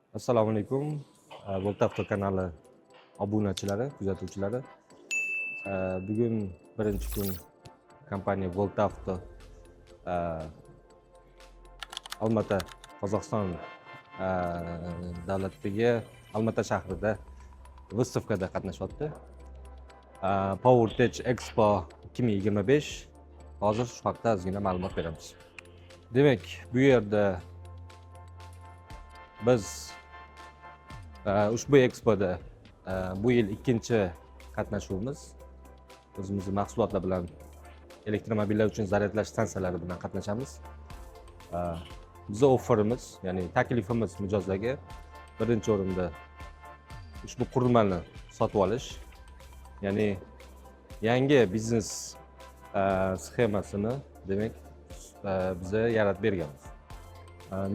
Assalomu alaykum, Voltavto kanali obunachilari, kuzatuvchilari. Bugun birinchi kun kompaniya Voltavto Olmaota, Qozog'iston davlatidagi Olmaota shahrida выставка da qatnashyapti. PowerTech Expo 2025. Hozir shu haqda ozgina ma'lumot beramiz. Demak, bu yerda biz ushbu ekspoda bu yil ikkinchi qatnashuvimiz. O'zimizni mahsulotlar bilan, elektromobillar uchun zaryadlash stansiyalari bilan qatnashamiz. Bizni offerimiz, ya'ni taklifimiz mijozlarga birinchi o'rinda ushbu qurilmani sotib olish, ya'ni yangi biznes sxemasini, demak, biza yaratib berganmiz.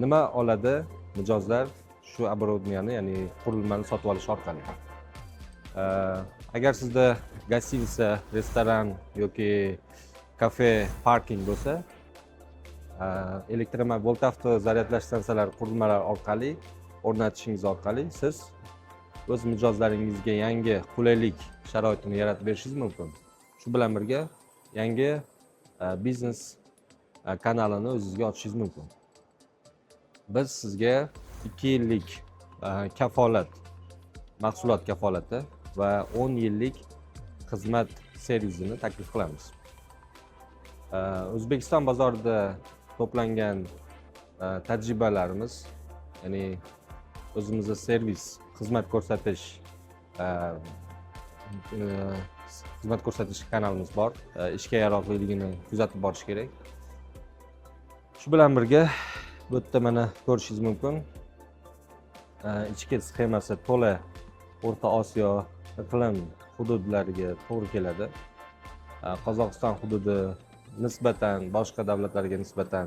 Nima oladi mijozlar shu оборудование ni, ya'ni qurilmani sotib olish orqali? Agar sizda гостиница, restoran yoki kafe, parking bo'lsa, elektromobil Voltavto zaryadlash stansiyalari qurilmalari orqali o'rnatishingiz orqali siz o'z mijozlaringizga yangi qulaylik sharoitini yaratib berishingiz mumkin. Shu bilan birga yangi biznes kanalini o'zingizga ochishingiz mumkin. Biz sizga 2 yillik kafolat, mahsulot kafolati va 10 yillik xizmat servisini taklif qilamiz. O'zbekiston bozorida to'plangan tajribalarimiz, ya'ni o'zimizni servis xizmat ko'rsatish kanalimiz bor. Ishga yaroqliligini kuzatib borish kerak. Shu bilan birga bu yerda mana ko'rishingiz mumkin, ichki sxemasi to'la O'rta Osiyo iqlim hududlariga to'g'ri keladi. Qozog'iston hududi nisbatan boshqa davlatlarga nisbatan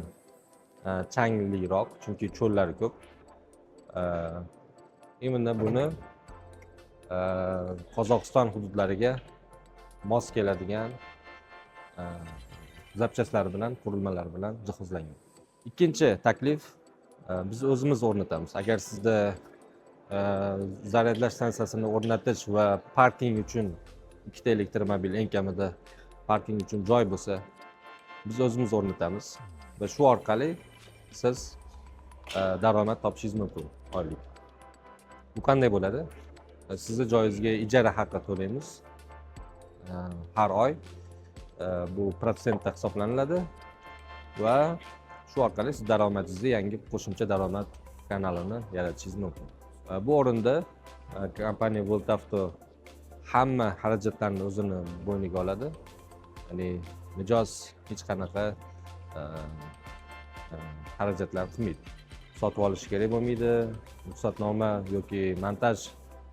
changliroq, chunki cho'llari ko'p. Именно buni Qozog'iston hududlariga mos keladigan запчасть lari bilan, qurilmalar bilan jihozlangan. Ikkinchi taklif, biz o'zimiz o'rnatamiz. Agar sizda zaryadlash stansiyasini o'rnatish va parking uchun ikkita elektromobil eng kamida parking uchun joy bo'lsa, biz o'zimiz o'rnatamiz va shu orqali siz daromad topishingiz mumkin oylik. Bu qanday bo'ladi? Sizni joyingizga ijara haqi to'laymiz har oy. Bu protsentda hisoblaniladi va shu orqali siz daromadingizni, yangi qo'shimcha daromad kanalini yaratishingiz mumkin. Bu o'rinda kompaniya Voltavto hamma xarajatlarni o'zini bo'yniga oladi, ya'ni mijoz hech qanaqa xarajatlar qilmaydi, sotib olishi kerak bo'lmaydi, ruxsatnoma yoki montaj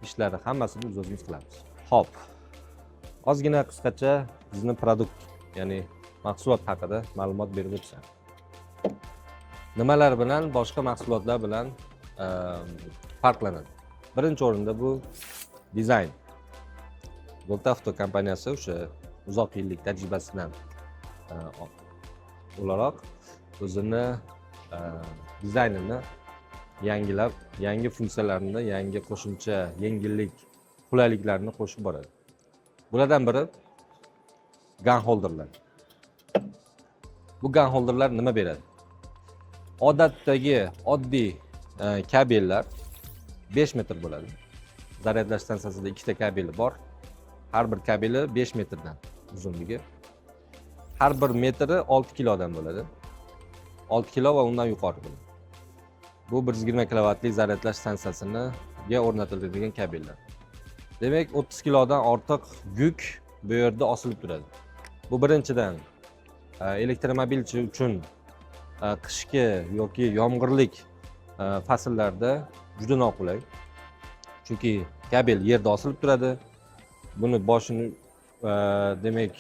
ishlari, hammasini biz o'zimiz qilamiz. Ho'p, ozgina qisqacha bizni продукт, ya'ni mahsulot haqida ma'lumot berib o'tsam, nimalar bilan boshqa mahsulotlar bilan farqlanadi? Birinchi o'rinda bu dizayn. Voltavto kompaniyasi o'sha uzoq yillik tajribasidan o'laroq o'zini dizaynini yangilab, yangi funksiyalarni, yangi qo'shimcha yengillik, qulayliklarni qo'shib boradi. Bulardan biri gun holderlar. Bu gun holderlar nima beradi? Odatdagi oddiy kabellar 5 metr bo'ladi. Zaryadlash stansiyasida ikkita kabeli bor, har bir kabeli 5 metrdan uzunligi, har bir metri 6 kilodan bo'ladi, 6 kilo va undan yuqori bo'ladi. Bu 120 kilovatli zaryadlash stansiyasiga o'rnatiladigan kabellar. Demak, 30 kilodan ortiq yuk bu yerda osilib turadi. Bu birinchidan elektromobilchi uchun qishki yoki yomg'irlik fasllarda juda noqulay, chunki kabel yerda osilib turadi. Buni boshini, demak,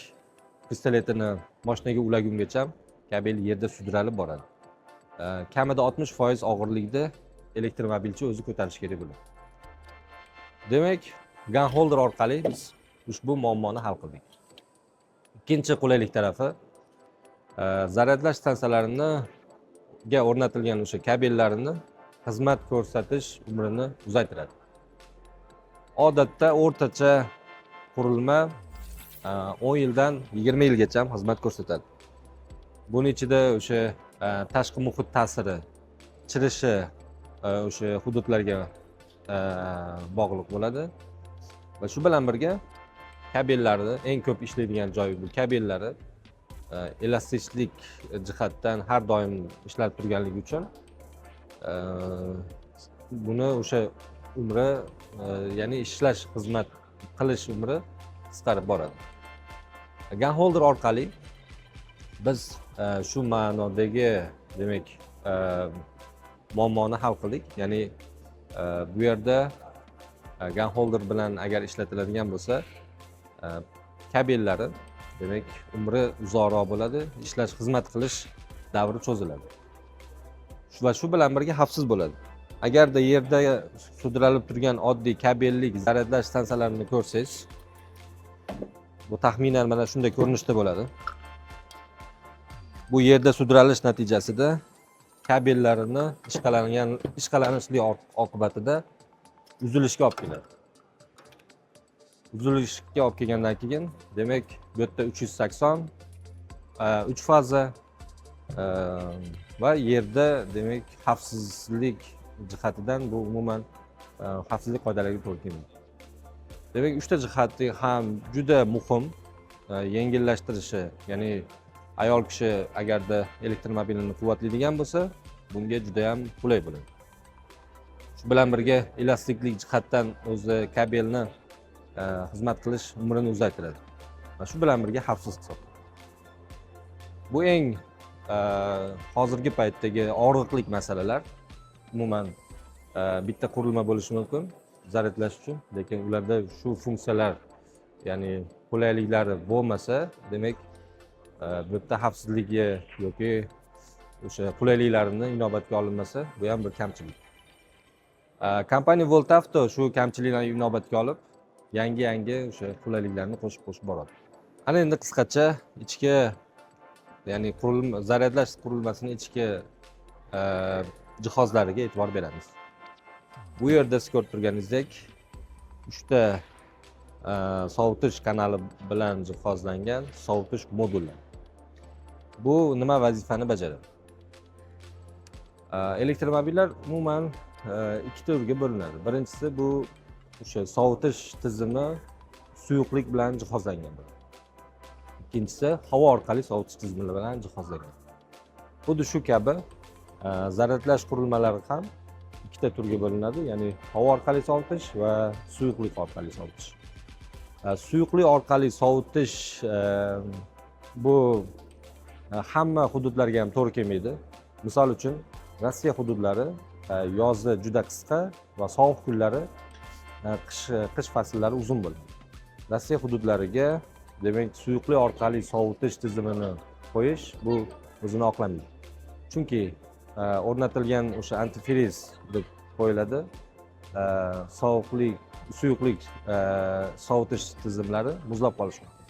pistoletini moshinaga ulagungacha kabel yerda sudralib boradi. Kamida 60% og'irlikda elektromobilchi o'zi ko'tarishi kerak bo'ladi. Demak, gun holder orqali biz ushbu muammoni hal qildik. Ikkinchi qulaylik tarafi, zaryadlash stansiyalarini o'rnatilgan o'sha kabellarni Xizmat ko'rsatish umrini uzaytiradi. Odatda o'rtacha qurilma 10 yildan 20 yilgacha xizmat ko'rsatadi. Buni ichida o'sha tashqi muhit ta'siri, chirishi o'sha hududlarga bog'liq bo'ladi va shu bilan birga kabellarni eng ko'p ishlaydigan joyi bu kabellari elastiklik jihatdan har doim ishlab turganligi uchun buni o'sha umri, ya'ni ishlash, xizmat qilish umri qisqarib boradi. Gun orqali biz shu ma'nodagi, demak, muammoni hal qildik. Ya'ni bu yerda gun holder bilan agar ishlatiladigan bo'lsa, kabellari, demak, umri uzoqroq bo'ladi, ishlash, xizmat qilish davri cho'ziladi va shu bilan birga xavfsiz bo'ladi. Agarda yerda sudralib turgan oddiy kabellik zaryadlash stansiyalarini ko'rsangiz, bu taxminan mana shunday ko'rinishda bo'ladi. Bu yerda sudralish natijasida kabellarini ishqalanishlik oqibatida uzilishga olib keladi. Uzilishga olib kelgandan keyin, demak, bu yerda 380, uch faza va yerda, demak, xavfsizlik jihatidan bu umuman xavfsizlik qoidalariga to'g'ri kelmaydi. Demak, uchta jihati ham juda muhim yengillashtirishi, ya'ni ayol kishi agarda elektromobilini quvvatlaydigan bo'lsa, bunga juda ham qulay bo'ladi. Shu bilan birga elastiklik jihatdan o'zi kabelni xizmat qilish umrini uzaytiradi va shu bilan birga xavfsiz hisoblanadi. Bu eng hozirgi paytdagi og'riqli masalalar. Umuman bitta qurilma bo'lishi mumkin zaryadlash uchun, lekin ularda shu funksiyalar, ya'ni qulayliklari bo'lmasa, demak, bu yerda xavfsizligi yoki o'sha qulayliklarini inobatga olinmasa, bu ham bir kamchilik. Kompaniya Volt Auto shu kamchiliklarni inobatga olib, yangi yangi o'sha qulayliklarni qo'shib qo'shib boradi. Ana endi qisqacha ichki, ya'ni qurilma, zaryadlash qurilmasini ichki jihozlariga e'tibor beramiz. Bu yerda siz ko'rib turganingizdek, uchta sovutish kanali bilan jihozlangan sovutish moduli. Bu nima vazifani bajaradi? Elektromobillar umuman ikki turga bo'linadi. Birinchisi, bu o'sha sovutish tizimi suyuqlik bilan jihozlangan bo'ladi. Ikkinchisi, havo orqali sovutish tizimi bilan jihozlangan. Xuddi shu kabi zaryadlash qurilmalari ham ikkita turga bo'linadi, ya'ni havo orqali sovutish va suyuqlik orqali sovutish. Suyuqlik orqali sovutish bu hamma hududlarga ham to'g'ri kelmaydi. Misol uchun, Rossiya hududlari yozi juda qisqa va sovuq kunlari, qish fasllari uzun bo'ladi. Rossiya hududlariga, demak, suyuqlik orqali sovutish tizimini qo'yish bu o'zini oqlamaydi, chunki o'rnatilgan o'sha antifriz deb qo'yiladi, sovuqlik, suyuqlik sovutish tizimlari muzlab qolishi mumkin.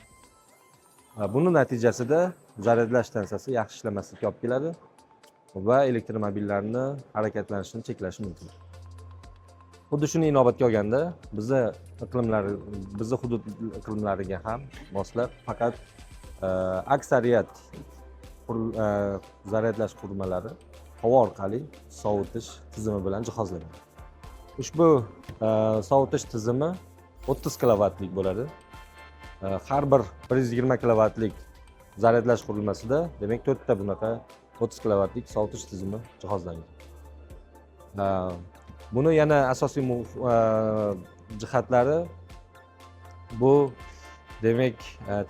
Buni natijasida zaryadlash stansiyasi yaxshi ishlamaslikka olib keladi va elektromobillarni harakatlanishini cheklashi mumkin. Xuddi shuni inobatga olganda, bizni hudud iqlimlariga ham moslab, faqat aksariyat zaryadlash qurilmalari havo orqali sovutish tizimi bilan jihozlangan. Ushbu sovutish tizimi 30 kilovatlik bo'ladi. Har bir 120 kilovatlik zaryadlash qurilmasida, demak, to'rtta bunaqa 30 kilovatlik sovutish tizimi jihozlangan. Buni yana asosiy jihatlari bu, demak,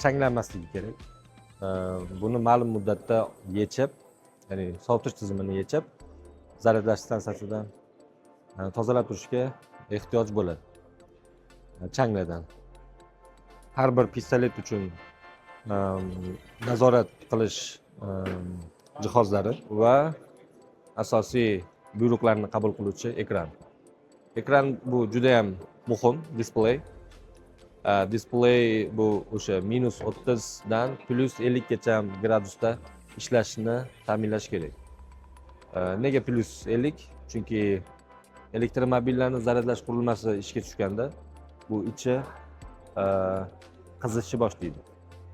changlanmasligi kerak. Buni ma'lum muddatda yechib, ya'ni sovutish tizimini yechib, zaryadlash stansiyasidan tozalab turishga ehtiyoj bo'ladi changlardan. Har bir pistolet uchun nazorat qilish jihozlari va asosiy buyruqlarni qabul qiluvchi ekran. Ekran bu judayam muhim displey. Displey bu o'sha -30dan +50gacha gradusda ishlashini ta'minlash kerak. Nega +50? Chunki elektromobillarni zaryadlash qurilmasi ishga tushganda bu ichi qizishni boshlaydi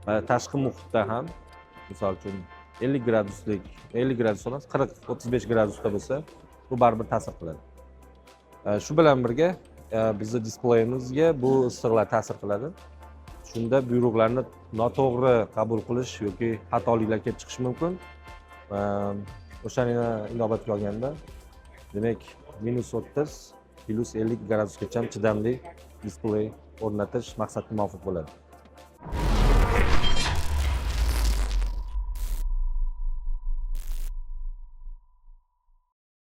va tashqi muhitda ham, misol uchun, 50 graduslik, 50 gradus emas, 40, 35 gradusda bo'lsa, bu baribir ta'sir qiladi. Shu bilan birga bizni displeyimizga bu issiqlar ta'sir qiladi. Shunda buyruqlarni noto'g'ri qabul qilish yoki xatoliklar kelib chiqishi mumkin. O'shani inobatga olganda, demak, -30, +50 gradusgacha chidamli displey o'rnatish maqsadga muvofiq bo'ladi.